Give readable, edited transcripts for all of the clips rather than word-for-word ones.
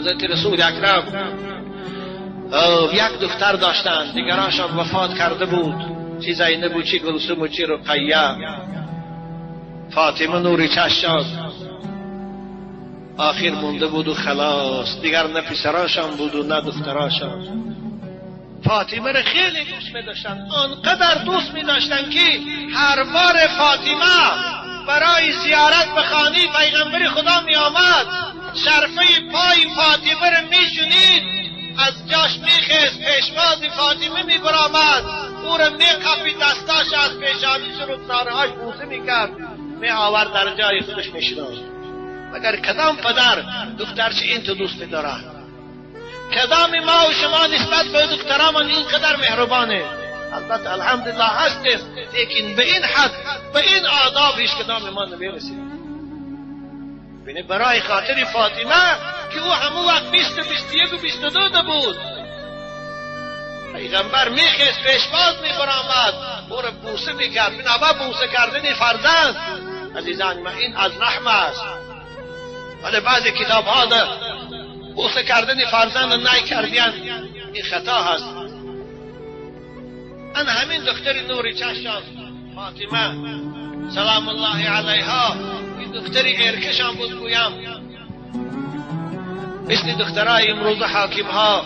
حضرت رسول اکرم یک دختر داشتند، دیگرانشان وفات کرده بود، چی زینب و چی گلسوم و چی رقیه. فاطمه نوری چشم آخر مونده بود و خلاص، دیگر نه پسراشان بود و نه دختراشان. فاطمه را خیلی دوست می داشتند، آنقدر دوست می داشتند که هر بار فاطمه برای زیارت به خانه پیغمبر خدا می آمد، شرفه پای فاطمه را می شنید، از جاش می خیست، پیشواز فاطمه می برآمد، او را می قپید، دستاش از پیشانیش رخسارهاش بوسه می کرد، می آورد در جای خودش می شناخت. مگر کدام پدر دخترش این تو دوست می‌دارد؟ کدام ما و شما نسبت به دخترمان اینقدر مهربانه؟ البته الحمدلله هستیم، لیکن به این حد به این آداب هیچ کدام ما نمیرسیم. ببینید برای خاطر فاطمه که او همون وقت 20 و 21 و 22 بود، پیغمبر میخست، پیشواز میبرآمد، او را بوسه میکرد. بنابر بوسه کردن فرزند عزیزان من این از رحم است. ولی بعضی کتاب ها ده بوسه کردن فرزند نای کردین، این خطا هست. ان همین دختر نوری چشم فاطمه سلام الله علیها، این دختر ارکشان بود گویم، مثل دخترای امروز حاکم ها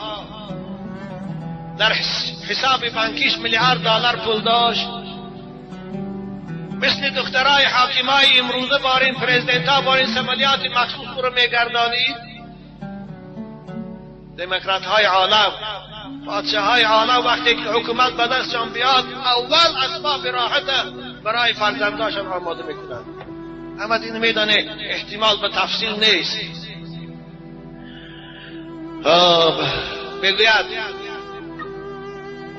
در حساب بانکیش میلیارد دلار پول داشت، مثل دخترای حاکمای امروزه بارین پرزیدنت ها بارین سمالیات مخصوص رو میگردانید. دموکرات های عالم، پادشاه های عالم وقتی که حکومت به دستشان بیاد اول اسباب راحت برای فرزنداشان آماده میکنند. اما این میدانه احتمال به تفصیل نیست. میگوید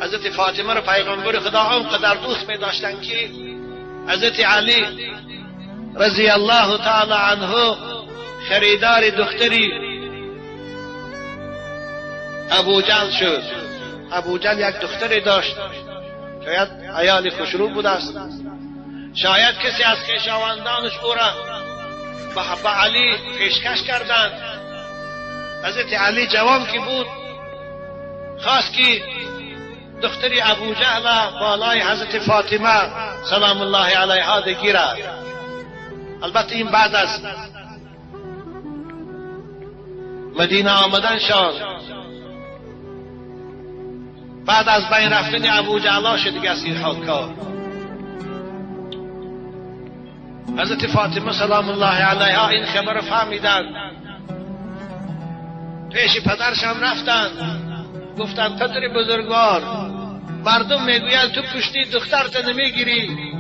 حضرت فاطمه رو پیغمبر خدا آنقدر دوست میداشتند که حضرت علی رضی الله تعالی عنه خریدار دختری ابوجهل شد. ابوجهل یک دختری داشت، شاید عیال خوشرو بود است، شاید کسی از خویشاوندانش او را به علی پیشکش کردند. حضرت علی جوان که بود خواست که دختری ابوجهل بالای حضرت فاطمه سلام الله علیها بگیرد. البته این بعد از مدینه آمدنشان، بعد از بین رفتن ابوجهل شد دیگه از این کار. حضرت فاطمه سلام الله علیها این خبر فهمیدند، پیش پدرشان رفتند، گفتند پدر بزرگوار، مردم میگویند تو پشتی دخترت نمیگیری،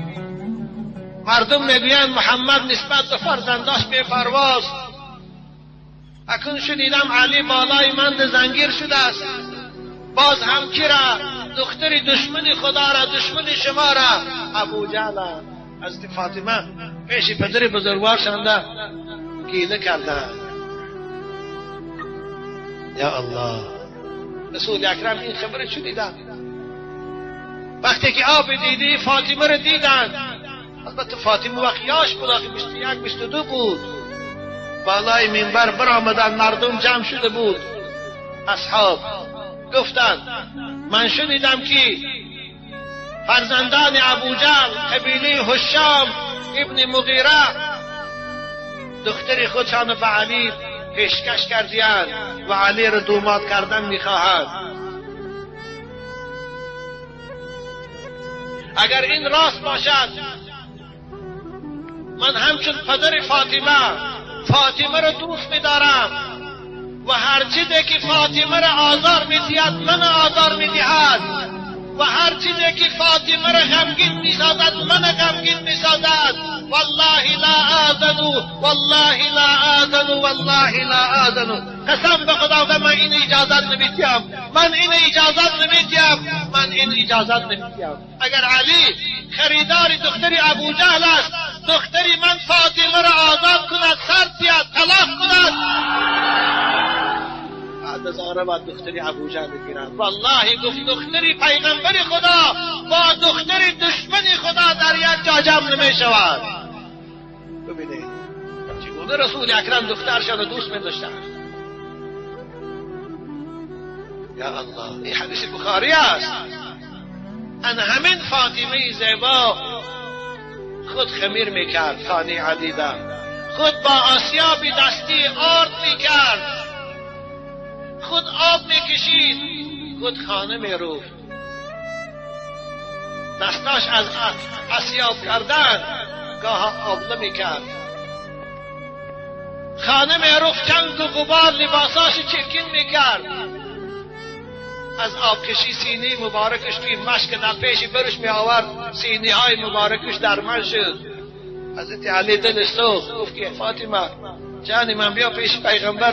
مردم میگویند محمد نسبت به فرزنداش بی‌پرواست، اکنون شنیدم علی بالای من زنگیر شده است، باز هم کی را؟ دختر دشمن خدا را، دشمن شما را، ابوجهل. حضرت فاطمه پیش پدر بزرگوار شانده گیله کردند. یا الله، رسول اکرم این خبر شنیدند. وقتی که آب دیده فاطمه را دیدند، البته فاطمه وقت یاش بود، آخه 21 22 بود، بالای منبر برآمدند، مردم جمع شده بود، اصحاب گفتند من شنیدم که فرزندان ابوجهل قبیله هشام ابن مغیره دختر خودشان به علی پیشکش کردیند و علی را دوماد کردن میخواهند. اگر این راست باشد من همچون پدر فاطمه، فاطمه را دوست میدارم و هر چیزی که فاطمه را آزار میدهد من آزار میدهد و هر چیزی که فاطمه را غمگین میسازد من غمگین میسازد. والله لا آذن، والله لا آذن، والله لا آذن. قسم به خدا من این اجازت نمیدیم، من این اجازت نمیدیم، من این اجازت نمیدیم. اگر علی خریدار دختر ابوجهل است، دختری من فاطمه را آزاد کند، سر بیاد، طلاق کند، بعد از آن را دختری ابوجهل بگیرد. والله گفت دختری پیغمبر خدا با دختر دشمن خدا در یک جا جمع نمی شود. ببینید چگونه رسول اکرم دخترشان را دوست می داشتند. Ё Аллоҳ, ин ҳадиси Бухорӣ аст. Ан ҳамин Фотимаи зебо худ хамир мекард, хонаи Алида худ бо осиёби дастӣ орд мекард, худ об мекашид, худ хона мерӯфт. Дасташ аз осиёб кардан гоҳ обла мекард. Хона мерӯфт, чангу ғубор либосаш чиркин мекард. Аз обкашӣ синии муборакаш туи машк дар пеши барш меовард, синиҳои муборакаш дарман шуд. Ҳазрати Алӣ дилаш сӯхт, гуфт ки Фотима ҷони ман, биё пеши пайғамбар.